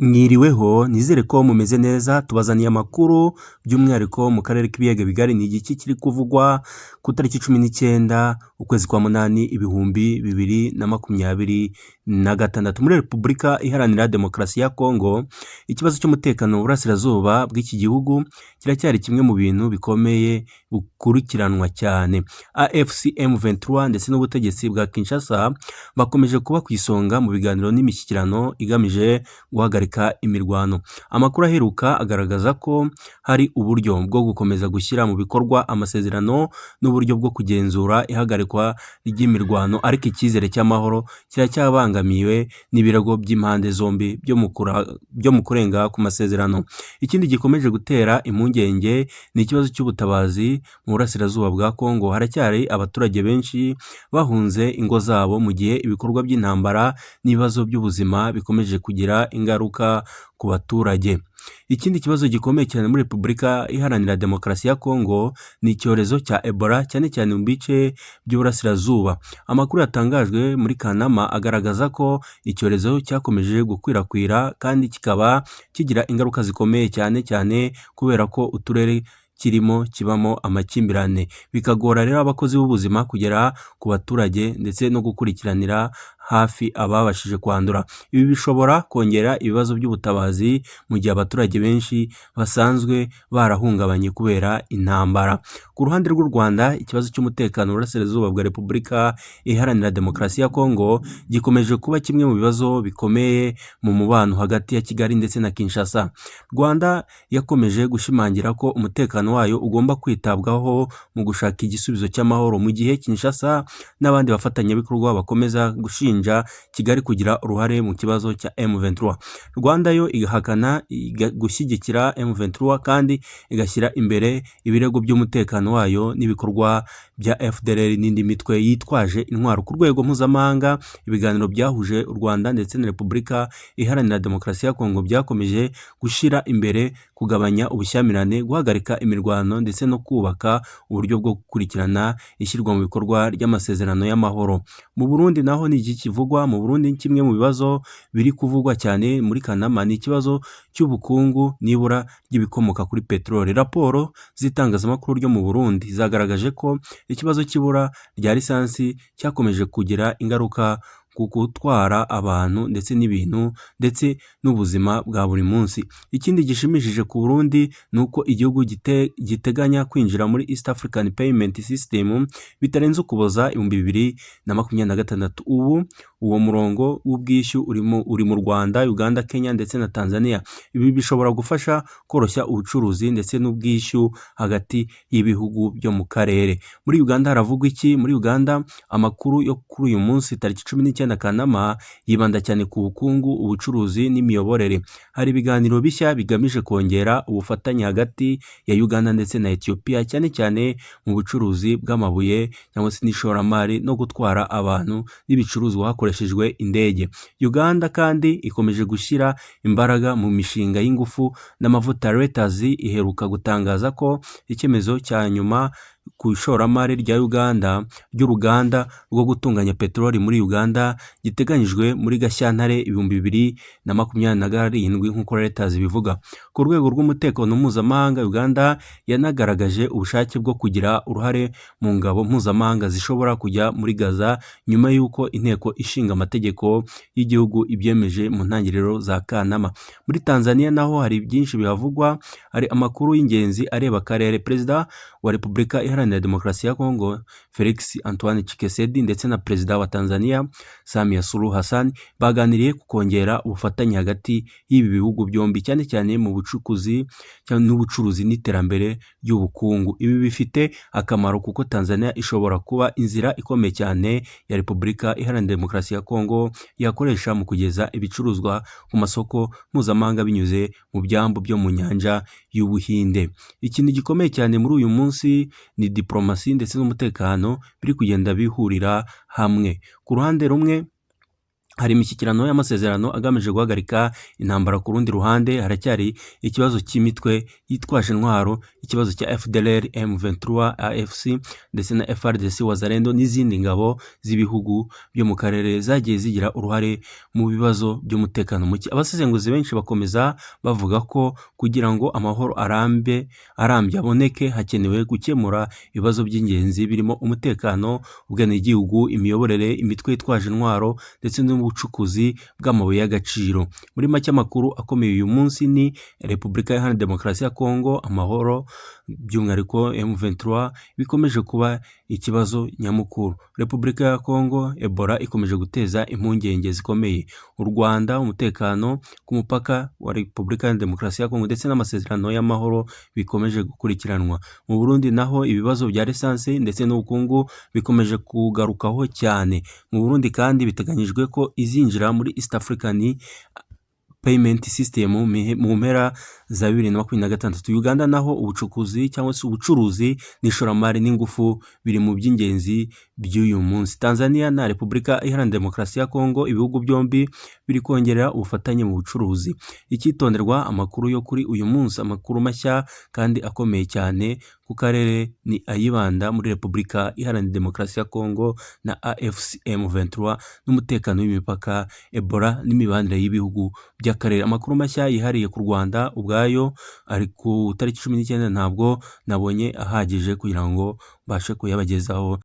Mwiriweho, nizere ko mumeze neza. Tubazaniye amakuru by'umwihariko mu karere k'ibiyaga bigari. Ni igiki kiri kuvugwa ku tariki 19 ukwezi kwa munani 2026? Muri Repubulika Iharanira Demokarasi ya Kongo, ikibazo cy'umutekano mu burasirazuba bw'iki gihugu kiracyari kimwe mu bintu bikomeye bikurikiranwa cyane. AFC M23 ndetse n'ubutegetsi bwa Kinshasa bakomeje kuba ku isonga mu biganiro n'imishyikirano igamije guhagarika imirwano. Amakuru aheruka agaragaza ko hari uburyo bwo gukomeza gushyira mu bikorwa amasezerano n'uburyo bwo kugenzura ihagarikwa ry'imirwano, ariko icyizere cy'amahoro kiracyabangamiwe n'ibirego by'impande zombi byo mu kurenga ku masezerano. Ikindi gikomeje gutera impungenge ni ikibazo cy'ubutabazi mu burasirazuba bwa Kongo. Haracyari abaturage benshi bahunze ingo zabo, mu gihe ibikorwa by'intambara n'ibibazo by'ubuzima bikomeje kugira ingaruka ku baturage. Ikindi kibazo gikomeye cyane muri Repubulika Iharanira Demokarasi ya Kongo ni icyorezo cya Ebola, cyane cyane mu bice by'uburasirazuba. Amakuru yatangajwe muri Kanama agaragaza ko icyorezo cyakomeje gukwirakwira kandi kikaba kigira ingaruka zikomeye, cyane cyane kubera ko uturere kirimo kibamo amakimbirane, bikagora rero abakozi b'ubuzima kugera ku baturage ndetse no gukurikiranira hafi ababashije kwandura. Ibi bishobora kongera ibibazo by'ubutabazi mu gihe abaturage benshi basanzwe barahungabanye kubera intambara. Ku ruhande rw'u Rwanda, ikibazo cy'umutekano mu burasirazuba bwa Repubulika Iharanira Demokarasi ya Kongo gikomeje kuba kimwe mu bibazo bikomeye mu mubano hagati ya Kigali ndetse na Kinshasa. Rwanda yakomeje gushimangira ko umutekano wayo ugomba kwitabwaho mu gushaka igisubizo cy'amahoro, mu gihe Kinshasa n'abandi bafatanyabikorwa bakomeza gushinja Kigali kugira uruhare mu kibazo cya M23. Rwanda yo igahakana gushyigikira M23 kandi igashyira imbere ibirego by'umutekano wayo n'ibikorwa bya FDLR n'indi mitwe yitwaje intwaro. Ku rwego mpuzamahanga, ibiganiro byahuje u Rwanda ndetse na Repubulika Iharanira Demokarasi ya Kongo byakomeje gushyira imbere kugabanya ubushyamirane, guhagarika imirwano ndetse no kubaka uburyo bwo gukurikirana ishyirwa mu bikorwa ry'amasezerano y'amahoro. Mu Burundi naho ni iki kivugwa? Mu Burundi, kimwe mu bibazo biri kuvugwa cyane muri Kanama ni ikibazo cy'ubukungu n'ibura ry'ibikomoka kuri peteroli. Raporo z'itangazamakuru ryo mu Burundi zagaragaje ko ikibazo cy'ibura rya lisansi cyakomeje kugira ingaruka ku gutwara abantu ndetse n'ibintu ndetse n'ubuzima bwa buri munsi. Ikindi gishimishije ku Burundi ni uko igihugu giteganya kwinjira muri East African Payment System bitarenze Ukuboza 2026. Ubu uwo murongo w'ubwishyu uri mu Rwanda, Uganda, Kenya ndetse na Tanzania. Ibi bishobora gufasha koroshya ubucuruzi ndetse n'ubwishyu hagati y'ibihugu byo mu karere. Muri Uganda haravugwa iki? Muri Uganda, amakuru yo kuri uyu munsi tariki 19 Kanama yibanda cyane ku bukungu, ubucuruzi n'imiyoborere. Hari ibiganiro bishya bigamije kongera ubufatanye hagati ya Uganda ndetse na Ethiopia, cyane cyane mu bucuruzi bw'amabuye cyangwa se n'ishoramari no gutwara abantu n'ibicuruzwa hakoreshejwe indege. Uganda kandi ikomeje gushyira imbaraga mu mishinga y'ingufu n'amavuta. Reuters iheruka gutangaza ko icyemezo cya nyuma ku ishoramari rya Uganda ry'uruganda rwo gutunganya peteroli muri Uganda giteganyijwe muri Gashyantare 2027, nk'uko Reuters ibivuga. Ku rwego rw'umutekano mpuzamahanga, Uganda yanagaragaje ubushake bwo kugira uruhare mu ngabo mpuzamahanga zishobora kujya muri Gaza, nyuma y'uko inteko ishinga amategeko y'igihugu ibyemeje mu ntangiriro za Kanama. Muri Tanzania naho hari byinshi bihavugwa, hari amakuru y'ingenzi areba akarere. Perezida wa Repubulika Iharanira Demokarasi ya Kongo Felix Antoine Tshisekedi ndetse na Perezida wa Tanzania Samia Suluhu Hassan baganiriye ku kongera ubufatanye hagati y'ibi bihugu byombi, cyane cyane mu bucukuzi n'ubucuruzi n'iterambere ry'ubukungu. Ibi bifite akamaro kuko Tanzania ishobora kuba inzira ikomeye cyane ya Repubulika Iharanira Demokarasi ya Kongo yakoresha mu kugeza ibicuruzwa ku masoko mpuzamahanga binyuze mu byambu byo mu nyanja y'Ubuhinde. Ikintu gikomeye cyane muri uyu munsi ni diplomasi ndetse n'umutekano biri kugenda bihurira hamwe. Ku ruhande rumwe, Hari imishyikirano y'amasezerano agamije guhagarika intambara. Ku rundi ruhande, haracyari ikibazo cy'imitwe yitwaje intwaro, ikibazo cya FDLR, M23, AFC ndetse na FARDC, Wazalendo n'izindi ngabo z'ibihugu byo mu karere zagiye zigira uruhare mu bibazo by'umutekano muke. Abasesenguzi benshi bakomeza bavuga ko kugira ngo amahoro arambe arambye aboneke, hakenewe gukemura ibibazo by'ingenzi birimo umutekano, ubwenegihugu, imiyoborere, imitwe yitwaje intwaro ndetse n'ubucukuzi bw'amabuye y'agaciro. Muri make, amakuru akomeye uyu munsi ni Repubulika Iharanira Demokarasi ya Kongo, amahoro, by'umwihariko M23 bikomeje kuba ikibazo nyamukuru. Repubulika ya Kongo, Ebola ikomeje guteza impungenge zikomeye. U Rwanda, umutekano ku mupaka wa Repubulika Iharanira Demokarasi ya Kongo ndetse n'amasezerano y'amahoro bikomeje gukurikiranwa. Mu Burundi naho, ibibazo bya lisansi ndetse n'ubukungu bikomeje kugarukaho cyane. Mu Burundi kandi biteganyijwe ko izinjira muri East African Payment System mu mpera za 2026. Uganda naho, ubucukuzi cyangwa se ubucuruzi n'ishoramari n'ingufu biri mu by'ingenzi by'uyu munsi. Tanzania na Repubulika Iharanira Demokarasi ya Kongo, ibihugu byombi biri kongerera ubufatanye mu bucuruzi. Icyitonderwa: amakuru yo kuri uyu munsi, amakuru mashya kandi akomeye cyane ku karere ni ayibanda muri Repubulika Iharanira Demokarasi ya Kongo na AFC M23 n'umutekano w'imipaka, Ebola n'imibanire y'ibihugu by'akarere. Amakuru mashya yihariye ku Rwanda ubwayo ari ku tariki 19, ntabwo nabonye ahagije kugira ngo mbashe kuyabagezaho.